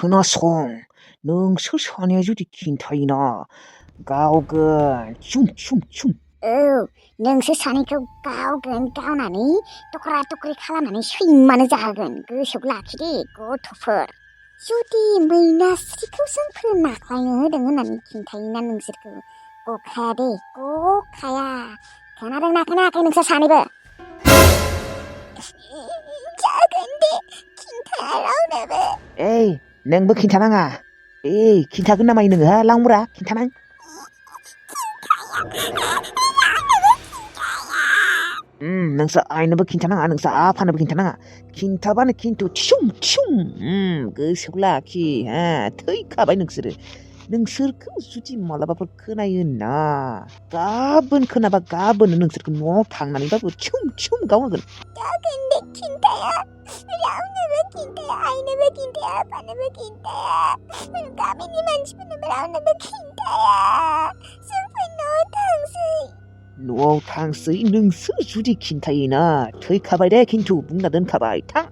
खोनासं नोंसोर सानैया जुदि खिन्थायोना गावगोन चुम चुम चुम। नोंसोर सानैखौ गावनानै थख्रा थख्रि खालामनानै सैमानो जाहोगोन। गोसोआव लाखि दे गथ'फोर। जुदि मैनास्रिखौ जोंफोर नाख्लायनो होदों होननानै खिन्थायोना नोंसोरखौ गखाया दे गखाया। खोनादोंना खोनायाखै नोंसोर सानैबो? जागोन दे खिन्थाया रावनोबो। नोंबो खिन्थानाङा। खिन्थागोन ना मायो नोङो हा लांब्रा खिन्थानां। नोंस्रा आइनोबो खिन्थानाङा नोंस्रा आफानोबो खिन्थानाङा। खिन्थाबानो खिन्थु थिसुम थिसुम गोसोआव लाखि हा थैखाबाय नोंसोरखौ जुदि मालाबाफोर खोनायोना गाबोन खोनाबा गाबोन नोंसोरखौ न'आव थांनानैबाबो थिसुम थिसुम गावहोगोन। जागोन दे खिन्थाया रावनोबो खिन्थाया आइनोबो खिन्थाया आफानोबो खिन्थाया गामिनि मानसिफोरनोबो रावनोबो खिन्थाया। जोंफोर न'आव थांसै नोंसोर जुदि खिन्थायोना थैखाबाय दे खिन्थु बुंना दोनखाबाय थां।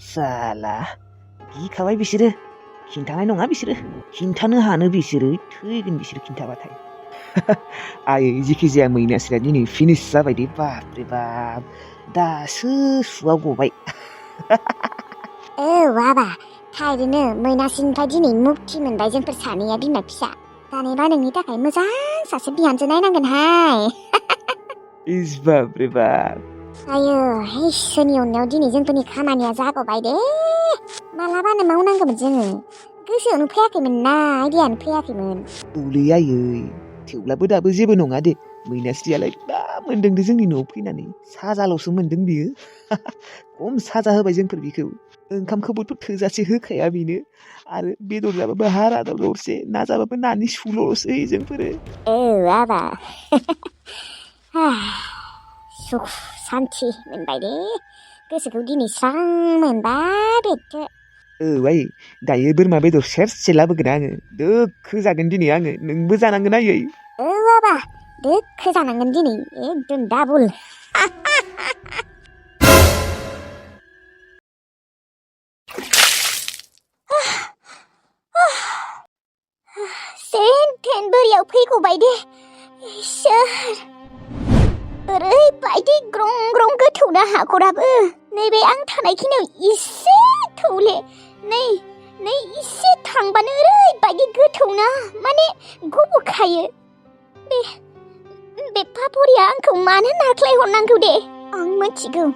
साला गिखाबाय बिसोरो खिन्थानाय नङा बिसोरो खिन्थानो हानो बिसोरो थैगोन बिसोर खिन्थाबाथाय। आयै जिखि जाया मैनास्रिया दिनै फिनिश जाबाय दे बापरे बाप दासो सुवा गबाय। बाबा थारैनो मैनास्रिनिफ्राय दिनै मुक्ति मोनबाय जोंफोर सानैया बिमा फिसा। दानिबा नोंनि थाखाय मोजां सासे बिहामजो नायनांगोनहाय। इस बापरे बाप। आयो इसोरनि अननायाव दिनै जोंफोरनि खामानिया जागबाय दे। मालाबानो मावनांगौमोन जोङो गोसोआवनो फैयाखैमोन ना आइडियानो फैयाखैमोन। औलै आयै थेवब्लाबो दाबो जेबो नङा दे मैनास्रियालाय मा मोनदों दे जोंनि न'आव फैनानै साजाल'सो मोनदों बियो। खम साजा होबाय जोंफोर बिखौ ओंखामखौबोथ' थोजासे होखाया बेनो आरो बेदर जाबाबो हारा दरसे ना जाबाबो नानि सुल'सो होयो जोंफोरो। बाबा सुख सान्थि मोनबाय दे गोसोखौ दिनै स्रां मोनबाय बेखौ। आयै दायो बोरमा बेदर सेरसे लाबोगोन आङो दोखो जागोन दिनै आङो नोंबो जानांगोन आयै। बाबा दोखो जानांगोन दिनै एकदम डाबल। सेन बोरियाव फैगबाय दे इसोर। ओरैबायदि ग्रं ग्रं गोथौना हाखराबो नैबे आं थानायखिनियाव इसे थौले नै इसे थांबानो ओरैबायदि गोथौना माने गबखायो। बे पापरिया आंखौ मानो नाख्लाय हरनांगौ दे आं मिथिगौ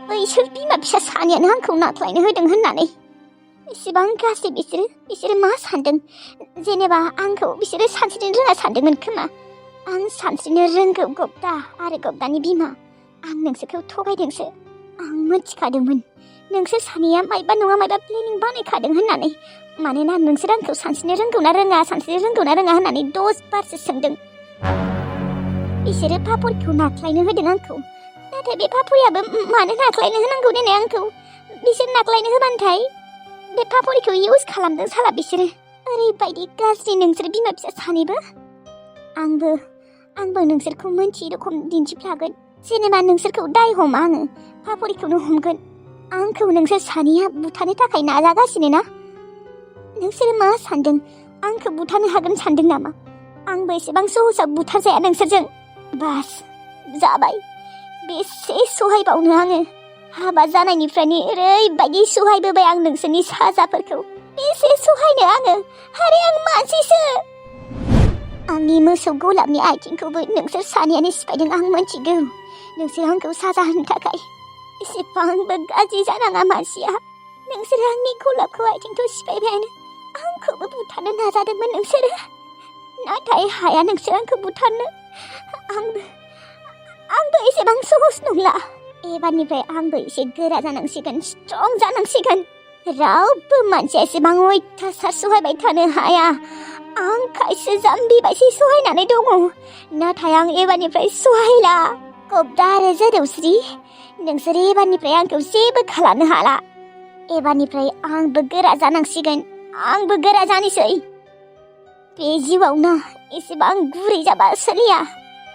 बैसोर बिमा फिसा सानैयानो आंखौ नाख्लायनो होदों होननानै। एसेबां गाज्रि बिसोरो मा सानदों जेनेबा आंखौ बिसोरो सानस्रिनो रोङा सानदोंमोन खोमा। आं सानस्रिनो रोंगौ गबदा आरो गबदानि बिमा। आं नोंसोरखौ थगायदोंसो। आं मिथिखादोंमोन नोंसोर सानैया मायबा नङा मायबा प्लेनिं बानायखादों होननानै। मानोना नोंसोर आंखौ सानस्रिनो रोंगौ ना रोङा होननानै 10 बारसो सोंदों। बिसोरो पापरिखौ नाख्लायनो होदों आंखौ। नाथाय बे पापरियाबो मानो नाख्लायनो होनांगौ देनाय आंखौ। बिसोर नाख्लायनो होबान्थाय बे पापरिखौ इउज खालामदों साला बिसोरो। ओरैबायदि गाज्रि नोंसोर बिमा फिसा सानैबो। आंबो नोंसोरखौ मोनथियै रखम दिन्थिफ्लागोन। जेनेबा नोंसोरखौ दाय हम आङो पापरिखौनो हमगोन। आंखौ नोंसोर सानैया बुथारनो थाखाय नाजागासिनो ना? नोंसोर मा सानदों आंखौ बुथारनो हागोन सानदों नामा? आंबो एसेबां सहसाव बुथारजाया नोंसोरजों। बास जाबाय बेसे सहायबावनो आङो। हाबा जानायनिफ्रायनो ओरैबायदि सहायबोबाय आं नोंसोरनि साजाफोरखौ। बेसे सहायनो आङो आरो आं मानसिसो। आंनि मोसौ गलाबनि आथिंखौबो नोंसोर सानैयानो सिफायदों आं मिथिगौ। नोंसोर आंखौ साजा होनो थाखाय एसेबांबो गाज्रि जानाङा मानसिया। नोंसोर आंनि गलाबखौ आथिंखौ सिफायबायानो। आंखौबो बुथारनो नाजादोंमोन नोंसोरो नाथाय हाया नोंसोर आंखौ बुथारनो। आंबो एसेबां सहस नंला। एबारनिफ्राय आंबो एसे गोरा जानांसिगोन स्ट्रं जानांसिगोन। रावबो मानसिया एसेबां अयथासार सहायबाय थानो हाया। आं खायसे जाम्बि बायदि सहायनानै दङ नाथाय आं एबारनिफ्राय सहायला। गबदा आरो जोदौस्रि नोंसोर एबारनिफ्राय आंखौ जेबो खालामनो हाला। एबारनिफ्राय आंबो गोरा जानांसिगोन। आंबो गोरा जानोसै। बे जिउआव ना एसेबां गुरै जाबा सोलिया।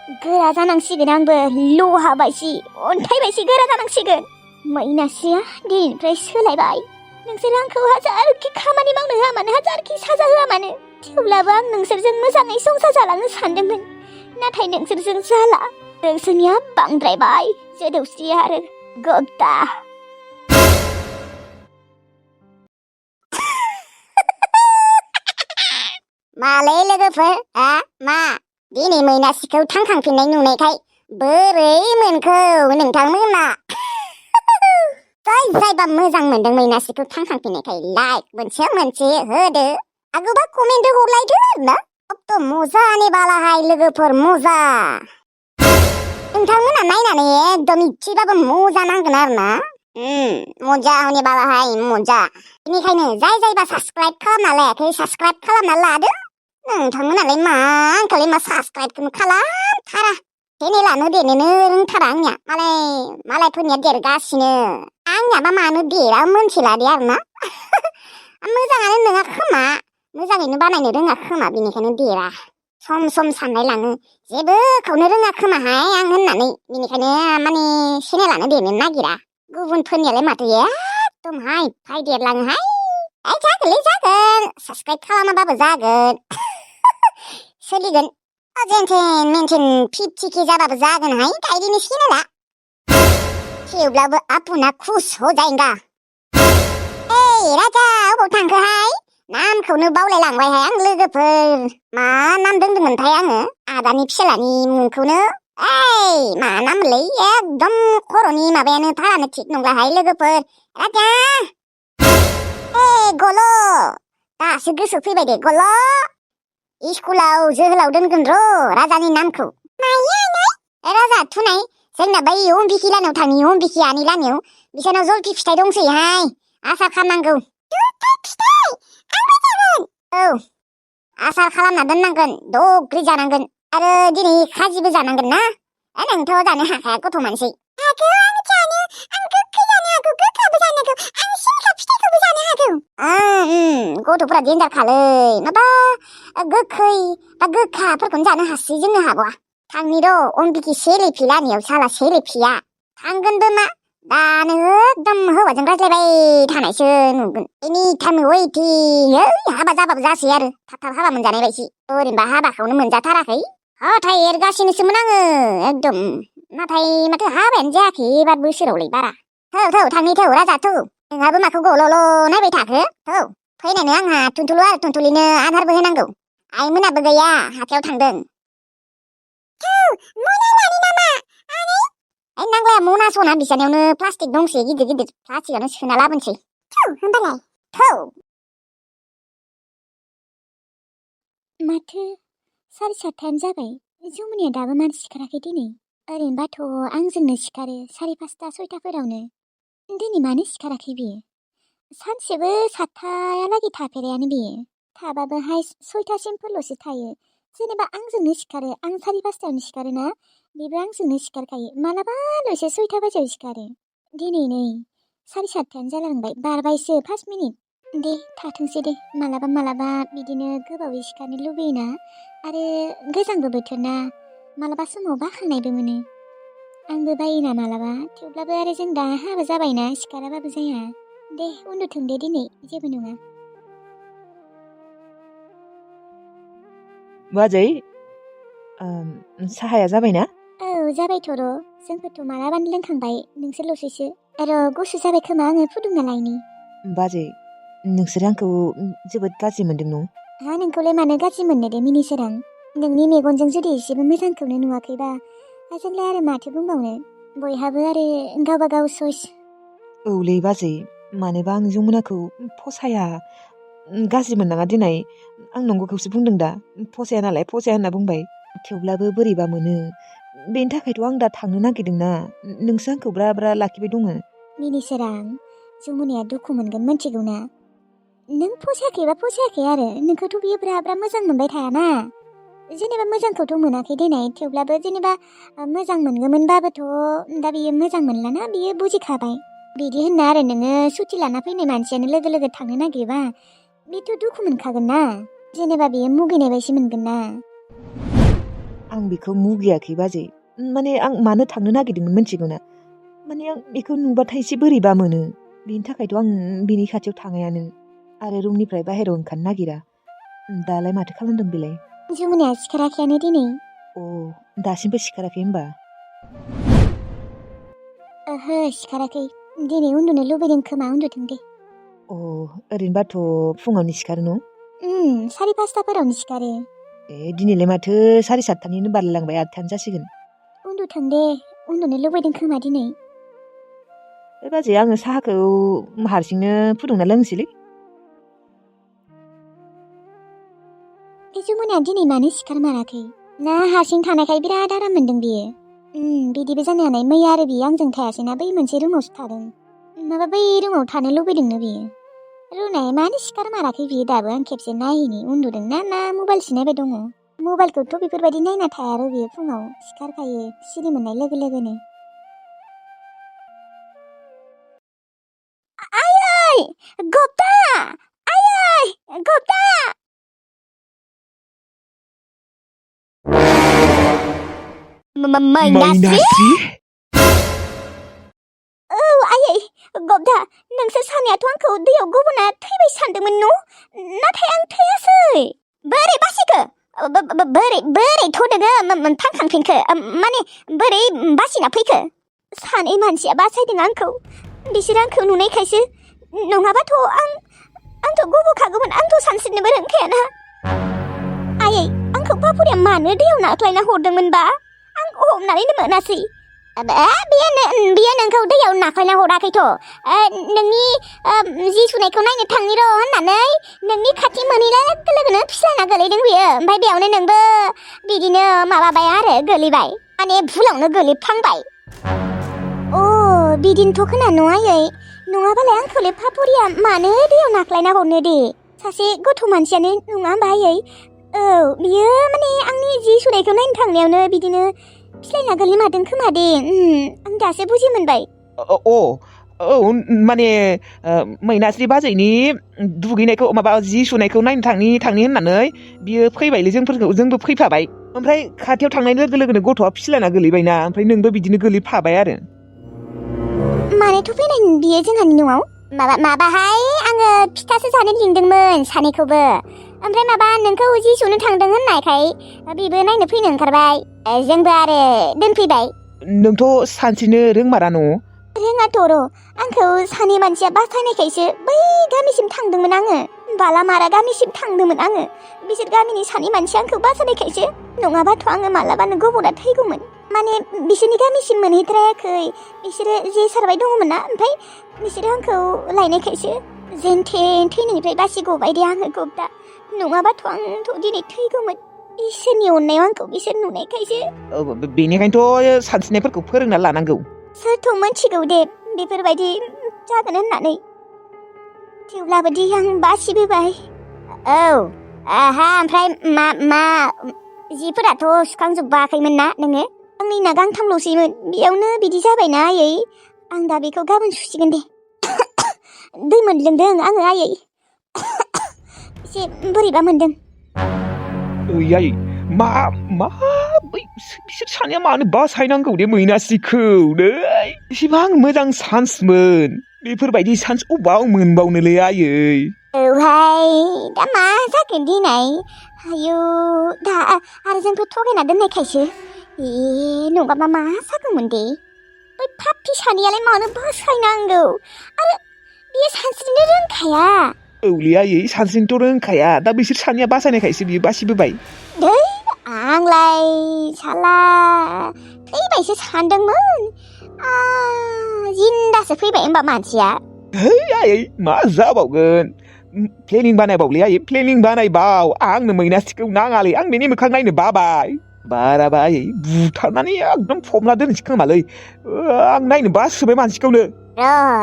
गोरा जानांसिगोन आंबो लहा बायसि अन्थाइ बायसि गोरा जानांसिगोन मैनास्रिया दिनैनिफ्राय सोलायबाय नोंसोर आंखौ हाजारखि खामानि मावनो होआ मानो हाजारखि साजा होआ मानो थेवब्लाबो आं नोंसोरजों मोजाङै संसार जालांनो सानदोंमोन नाथाय नोंसोरजों जाला नोंसोरनिया बांद्रायबाय जोदौस्रि आरो गब्दा मालै लोगोफोर मा दिनै मैनास्रिखौ थांखांफिननाय नुनायखाय बोरै मोनखौ नोंथांमोना जायबा मोजां मोनदों मैनास्रिखौ थांखांफिननायखाय लाइक मोनसे होदो आगोबा कमेन्ट हरलायदो आरोना अब तो मजा आने वाला है लोगोफोर मजा नोंथांमोना नायनानै एकदम इसेबाबो मजा नांगोन आरोना मजा होने वाला है मजा बेनिखायनो जायबा साबस्क्राइब खालामना लायाखै साबस्क्राइब खालामना लादो नोंथांमोनालाय मा आंखौलाय मा साबस्क्राइबखौनो खालामथारा चेनेलानो देरनोनो रोंथारा आंनिया मालायफोरनिया देरगासिनो आंनियाबा मानो देरा मोनथिला दे आरोना मोजाङानो नङा खोमा मोजाङैनो बानायनो रोङा खोमा बेनिखायनो देरा सम साननाय लाङो जेबोखौनो रोङा खोमाहाय आं होननानै बेनिखायनो माने चेनेलानो देरनो नागिरा गुबुनफोरनियालाय माथो एकदमहाय फाय देरलाङोहाय जागोन साबस्क्राइब खालामाबाबो जागोन सोलिगोन जेनथेन मेनथेन 50K जाबाबो जागोनहाय गायदिनि चेनेला थेवब्लाबो आपुना खुश हो जाएगा राजा अबाव थांखोहाय नामखौनो बावलायलांबायहाय आं लोगोफोर मा नाम दोनदोंमोनथाय आङो आदानि फिसालानि मुंखौनो मा नामलै एकदम खर'नि माबायानो थारानो थिग नंलाहाय लोगोफोर राजा गल' दासो गोसो फैबाय दे गल' स्कुलाव जोहोलाव दोनगोन र' राजानि नामखौ राजा थुनाय जोंना बै अम्बिखि लानायाव थांनि अम्बिखि आनि लानायाव बिसोरनाव जलफि फिथाइ दंसैहाय आसार खालामनांगौ औ आसार खालामना दोननांगोन दग्रि जानांगोन आरो दिनै खाजिबो जानांगोन ना नोंथ' जानो हाखाया गथ' मानसि हागौ आं जानो आं गोखै जानो हागौ गोखाबो जानो हागौ आं सिलिखा फिथाइखौबो जानो हागौ गथ'फोरा देन्जार खालै माबा गोखै बा गोखाफोरखौनो जानो हासै जोंनो हाबा थांनि र' अम्बिखि सेलेफि लानायाव साला सेलेफिया थांगोनबो मा दानो एकदम हौवाजों रायज्लायबाय थानायसो नुगोन एनि टाइम वेटिं हाबा जाबाबो जासै आरो थाब हाबा मोनजानाय बायदि ओरैनोबा हाबाखौनो मोनजाथाराखै हाथाय एरगासिनोसोमोन आङो एकदम नाथाय माथो हाबायानो जायाखै एबार बोसोरावलाय बारा थौ थांनि थौ राजा थौ नोंहाबो माखौ गल'ल' नायबाय थाखो थौ फैनायनो आंहा थुनथुलु आरो थुनथुलिनो आदारबो होनांगौ आइमोनाबो गैया हाथायाव थांदों मना लानि नामा नांलाया मना सना बिसानायावनो प्लास्टिक दंसै गिदिर प्लास्टिकआवनो सोना लाबोनोसै होनबालाय थौ माथो 7:30 जाबाय जमुनिया दाबो मानो सिखाराखै दिनै ओरैनोबाथ' आंजोंनो सिखारो 5:30 6:00फोरावनो दिनै मानो सिखाराखै बियो सानसेबो 7:00लागै थाफेरायानो बियो थाबाबोहाय 6:00सिमफोरल'सो थायो जेनेबा आंजोंनो सिखारो आं 5:30आवनो सिखारोना बेबो आंजोंनो सिखारखायो मालाबाल'सो 6:00 बाजियाव सिखारो दिनै नै 7:30 जालांबाय बारबायसो 5 मिनिट दे थाथोंसै दे मालाबा बिदिनो गोबावै सिखारनो लुबैयोना आरो गोजांबो बोथोर ना मालाबा समाव बाखांनायबो मोनो आंबो बायोना मालाबा थेवब्लाबो आरो जों दा हाबा जाबायना सिखाराबाबो जाया दे उन्दुथों दे दिनै जेबो नङा बाजै साहाया जाबायना औ जाबायथ' र' जोंफोरथ' मालाबानो लोंखांबाय नोंसोरल'सैसो आरो गुसु जाबाय खोमा आङो फुदुंना लायनि बाजै नोंसोर आंखौ जोबोद गाज्रि मोनदों न नोंखौलाय मानो गाज्रि मोननो दे मिनिसोरां नोंनि मेगनजों जुदि एसेबो मोजांखौनो नुवाखैबा जोंलाय आरो माथो बुंबावनो बयहाबो आरो गावबा गाव सइस औलै बाजै मानोबा आं जमुनाखौ फसाया गाज्रि मोननाङा दिनै आं नंगौखौसो बुंदों दा फसाया नालाय फसाया होनना बुंबाय थेवब्लाबो बोरैबा मोनो बेनि थाखायथ' आं दा थांनो नागिरदोंना नोंसो आंखौ ब्रा लाखिबाय दङ मिनिसोरां जमुनाया दुखु मोनगोन मिथिगौ ना नों फसायाखैबा फसायाखै आरो नोंखौथ' बियो ब्रा मोजां मोनबाय थायाना जेनेबा मोजांखौथ' मोनाखै देनाय थेवब्लाबो जेनेबा मोजां मोनगौमोनबाबोथ' दा बियो मोजां मोनलाना बियो बुजिखाबाय बिदि होनना आरो नोङो सुथि लाना फैनाय मानसियानो लोगो थांनो नागिरबा बेथ' दुखु मोनखागोन ना जेनेबा बियो मुगैनाय बायदि मोनगोन ना आं बेखौ मुगैयाखै बाजै माने आं मानो थांनो नागिरदोंमोन मिथिगौ ना माने आं बेखौ नुबाथाय एसे बोरैबा मोनो बेनि थाखायथ' आं बिनि खाथियाव थाङायानो आरो रुमनिफ्राय बाहेरायाव ओंखारनो नागिरा दालाय माथो खालामदों बेलाय जमुनाया सिखाराखैयानो दिनै दासिमबो सिखाराखै होमबा ओहो सिखाराखै दिनै उन्दुनो लुबैदों खोमा उन्दुथों दे ओरैनोबाथ' फुङावनो सिखारो न' 4:30फोरावनो सिखारो दिनैलाय माथो 7:30 बारलायलांबाय 8:00 जासिगोन उन्दुथों दे उन्दुनो लुबैदों खोमा दिनै बाजै आङो साहाखौ हारसिंनो फुदुंना लोंसैलै बे जमुनाया दिनै मानो सिखारमाराखै ना हारसिं थानायखाय बिराद आराम मोनदों बियो बिदिबो जानो हानाय मैया आरो बियो आंजों थायासैना बै मोनसे रुमावसो थादों माबा बै रुमाव थानो लुबैदोंनो बियो रुनाया मानो सिखारमाराखै बियो दाबो आं खेबसे नायैनि उन्दुदों ना मबाइलसो नायबाय दङ मबाइलखौथ' बेफोरबायदि नायना थाया आरो बियो फुङाव सिखारखायो सिरि मोननाय लोगो लोगोनो आयै गप्ता आयै गप्ता मैनास्रि आयै गप्ता नोंसोर सानैयाथ' आंखौ दैयाव गब'ना थैबाय सानदोंमोन नाथाय आं थैयासै बोरै बासिखो बोरै थ'नोङो थांखांफिनखो माने बोरै बासिना फैखो सानै मानसिया बासायदों आंखौ बिसोर आंखौ नुनायखायसो नङाबाथ' आंथ' गब'खागौमोन आंथ' सानस्रिनोबो रोंखायाना आयै आंखौ पापुरिया मानो दैयाव नाख्लायना हरदोंमोनबा आं हमनानैनो मोनासै बियो नोंखौ दैयाव नाख्लायना हराखैथ' नोंनि जि सुनायखौ नायनो थांनि र' होननानै नोंनि खाथि मोनहैनाय लोगो लोगोनो फिस्लायना गोलैदों बियो ओमफ्राय बेयावनो नोंबो बिदिनो माबाबाय आरो गोलैबाय माने भुलावनो गोलैफ्लांबाय बिदिनोथ' खोनानो आयै नङाबालाय आंखौलाय पापुरिया मानो दैयाव नाख्लायना हरनो दे सासे गथ' मानसियानो नङा होमबा आयै बियो माने आंनि जि सुनायखौ नायनो थांनायावनो बिदिनो फिस्लायना गोलैमारदों खोमा दे आं दासो बुजि मोनबाय माने मैनास्रि बाजैनि दुगैनायखौ माबा जि सुनायखौ नायनो थांनि होननानै बियो फैबायलै जोंबो फैफाबाय ओमफ्राय खाथियाव थांनाय लोगो लोगोनो गथ'आ फिस्लायना गोलैबायना ओमफ्राय नोंबो बिदिनो गोलैफाबाय आरो मानोथ' फैनाय बियो जोंहानि न'आव माबाहाय आङो फिथासो जानो लिंदोंमोन सानैखौबो ओमफ्राय माबा नोंखौ जि सुनो थांदों होननायखाय बिबो नायनो फैनो ओंखारबाय जोंबो आरो दोनफैबाय नोंथ' सानस्रिनो रोंमारा न' रोङाथ' र' आंखौ सानै मानसिया बासायनायखायसो बै गामिसिम थांदोंमोन आङो बालामारा गामिसिम थांदोंमोन आङो बिसोर गामिनि सानै मानसिया आंखौ बासायनायखायसो नङाबाथ' आङो मालाबानो गब'ना थैगौमोन माने बिसोरनि गामिसिम मोनहैद्रायाखै बिसोरो जे सारबाय दङमोन ना ओमफ्राय बिसोरो आंखौ लायनायखायसो जेनथेन थैनायनिफ्राय बासिग'बाय दे आङो गप्ता नङाबाथ' आंथ' दिनै थैगौमोन इसोरनि अननायाव आंखौ बिसोर नुनायखायसो बेनिखायनोथ' सानस्रिनायफोरखौ फोरोंना लानांगौ सोरथ' मोनथिगौ दे बेफोरबायदि जागोन होननानै थेवब्लाबो दि आं बासिबोबाय ओमफ्राय मा जिफोराथ' सुखांजोबाखैमोन ना नोङो आंनिना गांथामल'सैमोन बेयावनो बिदि जाबायना आयै आं दा बेखौ गाबोन सुसिगोन दे दै मोनलोंदों आङो आयै एसे बोरैबा मोनदों आयै मा बिसोर सानैया मानो बासायनांगौ दे मैनास्रिखौ एसेबां मोजां चान्समोन बेफोरबायदि चान्स अबाव मोनबावनोलै आयै औहाय दा मा जागोन दिनै आयौ दा आरो जोंखौ थगायना दोननायखायसो नङाबा मा जागौमोन दे बै पापि सानैयालाय मानो बासायनांगौ आरो बियो सानस्रिनो रोंखाया औलै आयै सानस्रिनोथ' रोंखाया दा बिसोर सानैया बासायनायखायसो बियो बासिबोबाय आंलाय साला थैबायसो सानदोंमोन जिन्दासो फैबाय होमबा मानसिया आयै मा जाबावगोन प्लेनिं बानायबावलै आयै प्लेनिं बानायबाव आंनो मैनास्रिखौ नाङालै आं बेनि मोखां नायनो बाबाय बाराबा आयै बुथारनानै एकदम फबना दोनसै खोमालै आं नायनो बासोबाय मानसिखौनो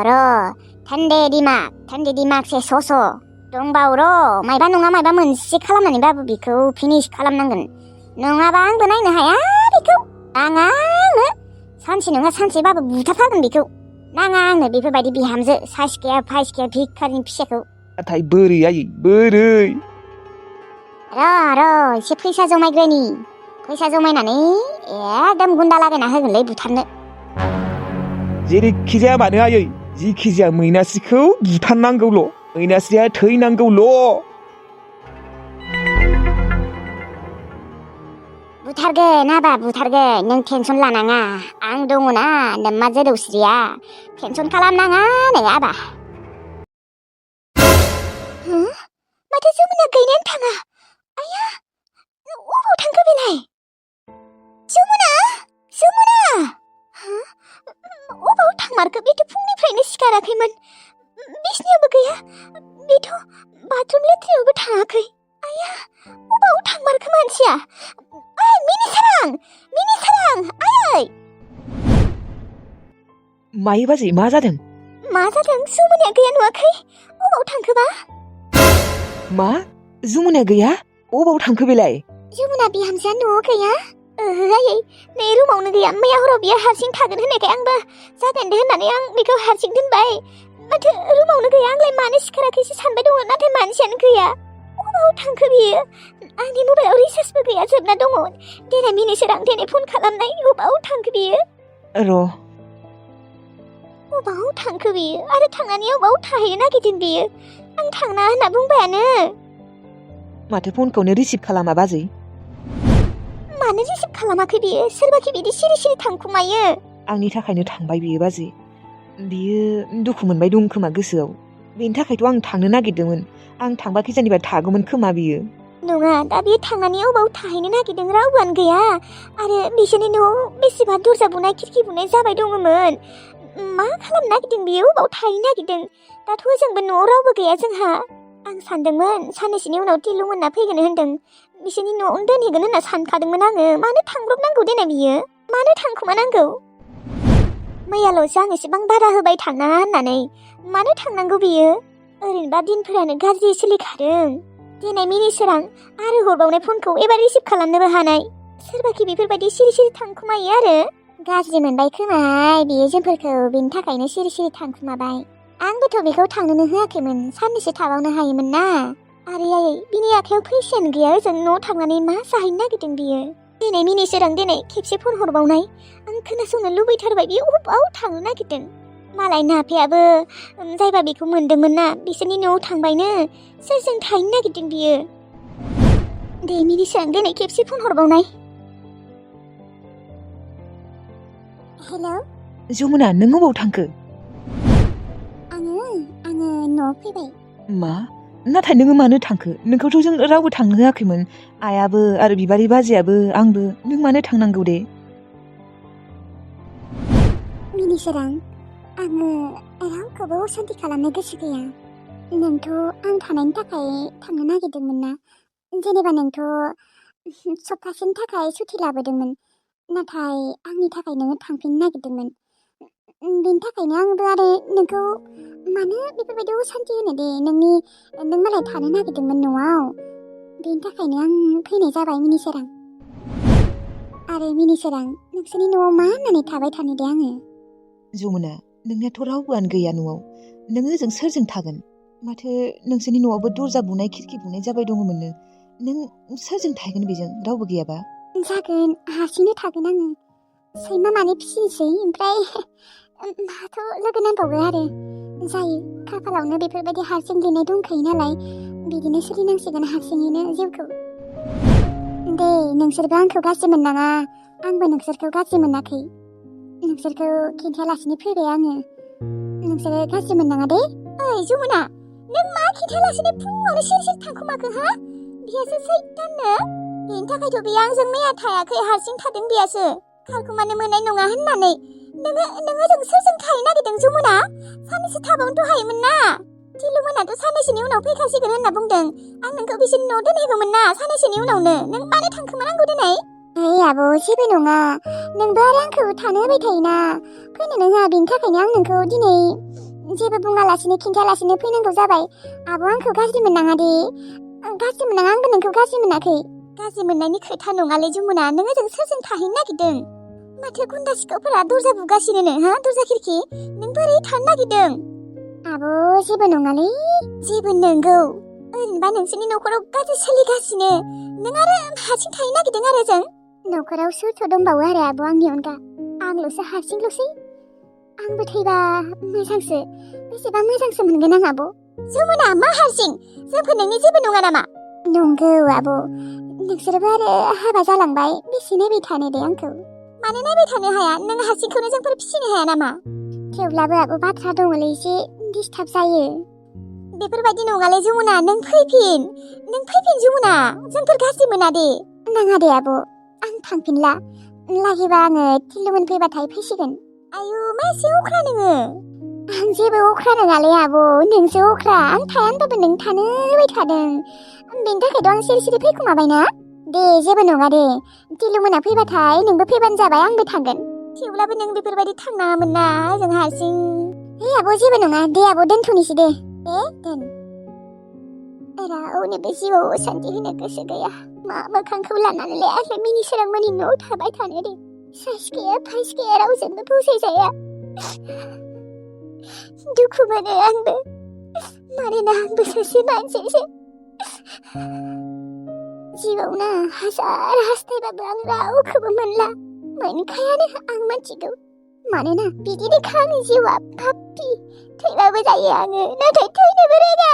र' थान्डे दिमाग से सस' दंबाव र' मायबा नङा मायबा मोनसे खालामनानैबाबो बेखौ फिनिश खालामनांगोन नङाबा आंबो नायनो हाया बेखौ नाङा आंनो सानसे नङा सानसेबाबो बुथारखागोन बेखौ नाङा आंनो बेफोरबायदि बिहामजो साइस गैया फाइस गैया भिखारिनि फिसाखौ नाथाय बोरै आयै बोरै र' एसे फैसा जमायग्रोनि फैसा जमायनानै एकदम गुन्दा लागायना होगोनलै बुथारनो। जेरैखिजाया मानो आयै जिखिजाया मैनास्रिखौ बुथारनांगौल'। मैनास्रिया थैनांगौल'। बुथारगोन आबा बुथारगोन, नों टेनसन लानाङा। आं दङना नोम्मा जोदौस्रिया, टेनसन खालामनाङा नै आबा। माथो जमुना गैनायानो थाङा। आया अबाव थांखो बेलाय? जमुना अबाव थांमारखो? बेथ' फुंनिफ्रायनो सिखाराखैमोन, बिसिनायावबो गैया, बेथ' बाथरुम लेट्रिनावबो थाङाखै। आया अबाव थांमारखो मानसिया? ओइ मिनिसारां आयै। मायो बाजै मा जादों? मा जादों? जमुनाया गैया नुवाखै? अबाव थांखोबा? मा जमुनाया गैया? अबाव थांखो बेलाय? जमुना बिहामजोआ न'आव गैया? ओहो आयै, नै रुमावनो गैया। मैया हराव बियो हारसिं थागोन होननायखाय आंबो जागोन दे होननानै आं बेखौ हारसिं दोनबाय। माथो रुमावनो गैया। आंलाय मानो सिखाराखैसो सानबाय दङ, नाथाय मानसियानो गैया। अबाव थांखो बियो? आंनि मबाइलाव रिसार्जबो गैया, जोबना दङ। देनाय मिनिसोरां, देनाय फन खालामनाय। अबाव थांखो बियो? र' अबाव थांखो बियो? आरो थांनानै अबाव थाहैनो नागिरदों बियो? आं थांना होनना बुंबायानो। माथो फनखौनो रिसिभ खालामा बाजै? मानो रिसिभ खालामाखै बियो? सोरबाखि बिदि सिरि सिरि थांखुमायो? आंनि थाखायनो थांबाय बियो बाजै। बियो दुखु मोनबाय दं खोमा गोसोआव। बेनि थाखायथ' आं थांनो नागिरदोंमोन। आं थांबा खिजानिबा थागौमोन खोमा बियो। नङा, दा बियो थांनानै अबाव थाहैनो नागिरदों? रावबोआनो गैया। आरो बिसोरनि न'आव बेसेबा दरजा बुनाय, खिरखि बुनाय जाबाय दङमोन। मा खालामनो नागिरदों बियो? अबाव थाहैनो नागिरदों? दाथ' जोंबो न'आव रावबो गैया जोंहा। आं सानदोंमोन साननैसोनि उनाव टिलु मोनना फैगोन होनदों। बिसोरनि न'आवनो दोनहैगोन होनना सानखादोंमोन आङो। मानो थांब्रबनांगौ देनाय बियो? मानो थांखुमानांगौ? मैयाल'सो आं एसेबां बादा होबाय थांनाङा होननानै। मानो थांनांगौ बियो? ओरैनोबा दिनफोरानो गाज्रि सोलिखादों। देनाय मिनिसोरां, आरो हरबावनाय फनखौ एबार रिसिभ खालामनोबो हानाय। सोरबाखि बेफोरबायदि सिरि सिरि थांखुमायो आरो। गाज्रि मोनबाय खोमाय बियो जोंफोरखौ, बेनि थाखायनो सिरि सिरि थांखुमाबाय। आंबोथ' बेखौ थांनोनो होआखैमोन, साननैसो थाबावनो हायोमोन ना। आरो आयै, बिनि आखायाव फैसायानो गैया। ओजों न'आव थांनानै मा जाहैनो नागिरदों बियो? दिनै मिनिसोरां, दिनै खेबसे फन हरबावनाय। आं खोनासंनो लुबैथारबाय बियो अबाव थांनो नागिरदों। मालाय नाफायाबो जायबा बेखौ मोनदोंमोन ना, बिसोरनि न'आव थांबायनो। सोरजों थाहैनो नागिरदों बियो? दे मिनिसोरां, दिनै खेबसे फन हरबावनाय। हेलौ जमुना, नों अबाव थांखो? आङो न'आव फैबाय। मा? नाथाय नोङो मानो थांखो? नोंखौथ' जों रावबो थांनो होआखैमोन। आइयाबो आरो बिबारि बाजैयाबो आंबो। नों मानो थांनांगौ दे? मिनिसोरां, आङो रावखौबो असान्ति खालामनो गोसो गैया। नोंथ' आं थानायनि थाखाय थांनो नागिरदोंमोन ना। जेनेबा नोंथ' सप्तासेनि थाखाय सुथि लाबोदोंमोन, नाथाय आंनि थाखाय नोङो थांफिननो नागिरदोंमोन। बेनि थाखायनो आंबो आरो नोंखौ मानो बेफोरबायदि असान्ति होनो दे। नों मालाय थानो नागिरदोंमोन न'आव, बेनि थाखायनो आं फैनाय जाबाय मिनिसोरां। आरो मिनिसोरां, नोंसोरनि न'आव मा होननानै थाबाय थानो दे आङो? जमुना, नोंनियाथ' रावबोआनो गैया न'आव। नोङो ओजों सोरजों थागोन? माथो नोंसोरनि न'आवबो दरजा बुनाय, खिरखि बुनाय जाबाय दङमोननो। नों सोरजों थाहैगोन बेजों, रावबो गैयाबा? जागोन, हारसिंनो थागोन आङो। सैमा मानै फिसिनोसै, ओमफ्राय माथ' लोगो नांबावगोन आरो। जायो, खाफालावनो बेफोरबायदि हारसिं लिरनाय दंखायो नालाय, बिदिनो सोलिनांसिगोन हारसिङैनो जिउखौ। दे, नोंसोरबो आंखौ गाज्रि मोननाङा। आंबो नोंसोरखौ गाज्रि मोनाखै। नोंसोरखौ खिन्थायालासिनो फैबाय आङो। नोंसोरो गाज्रि मोननाङा दे। ओइ जमुना, नों मा खिन्थायालासिनो फुङावनो सिरि सिरि थांखुमाखो हा? बियासो सैताननो। बेनि थाखायथ' बियो आंजों मैया थायाखै, हारसिं थादों बियासो। खारखुमानो मोननाय नङा होननानै। नोङो जों सोरजों थाहैनो नागिरदों जमुना? साननैसो थाबावनोथ' हायोमोन ना। टिलु मोनाथ' साननैसोनि उनाव फैखासिगोन होनना बुंदों। आं नोंखौ बिसोरनि न'आव दोनहैगौमोन ना साननैसोनि उनावनो। नों मानो थांखोमानांगौ दिनै? ओइ आब', जेबो नङा। नोंबो आरो आंखौ थानो होबाय थायोना। फैनोनो होआ, बेनि थाखायनो आं नोंखौ दिनै जेबो बुङालासिनो खिन्थायालासिनो फैनांगौ जाबाय। आब' आंखौ गाज्रि मोननाङा दे। गाज्रि मोननाङा, आंबो नोंखौ गाज्रि मोनाखै। गाज्रि मोननायनि खोथा नङालै जमुना, नोङो जों सोरजों थाहैनो नागिरदों? माथो गुन्दा सिखावफोरा दरजा बुगासिनो हा, दरजा खिरखि। नों बोरै थानो नागिरदों? आब' जेबो नङालै। जेबो नंगौ। ओरैनोबा नोंसोरनि न'खराव गाज्रि सोलिगासिनो। नों आरो हारसिं थाहैनो नागिरदों आरो जों? न'खराव सोर दंबावो आरो आब' आंनि अनगा आंल'सो हारसिंल'सै आंबो थैबा मोजांसो बेसेबां मोजांसो मोनगोन आं आब' जमुना मा हारसिं जोंफोर नोंनि जेबो नङा नामा नंगौ आब' नोंसोरबो आरो हाबा जालांबाय बेसे नायबाय थानो दे आंखौ मानो नायबाय थानो हाया नों हारसिंखौनो जोंफोर फिसिनो हाया नामा थेवब्लाबो आब' बाथ्रा दङलै एसे डिस्टार्ब जायो बेफोरबायदि नङालै जमुना नों फैफिन जमुना जोंफोर गाज्रि मोना दे नाङा दे आब' आं थांफिनला लागिबा आङो थिलुमोन फैबाथाय फैसिगोन आयु मा एसे अख्रा नोङो आं जेबो अख्रा नङालै आब' नोंसो अख्रा आं थाया होनबाबो नों थानो लुबैबाय थादों बेनि थाखायथ' आं सिरि सिरि फैखुमाबायना दे जेबो नङा दे थिलुमोना फैबाथाय नोंबो फैबानो जाबाय आंबो थांगोन थेवब्लाबो नों बेफोरबायदि थांनाङामोन ना जों हारसिं आब' जेबो नङा दे आब' दोनथ'नोसै दे दोन रावनोबो जिउआव असान्थि होनो गोसो गैया मा मोखांखौ लानानैलाय आंलाय मिनिसोरांमोननि न'आव थाबाय थानो दे साइस गैया फाइस गैया रावजोंबो फसायजाया दुखु मोनो आंबो मानोना आंबो सासे मानसिसो जिउआव ना हाजार हास्थायबाबो आं रावखौबो मोनखायानो आं मिथिगौ मानोना बिदिनोखा आंनि जिउआ पापि थैबाबो जायो आङो नाथाय थैनोबो रोङा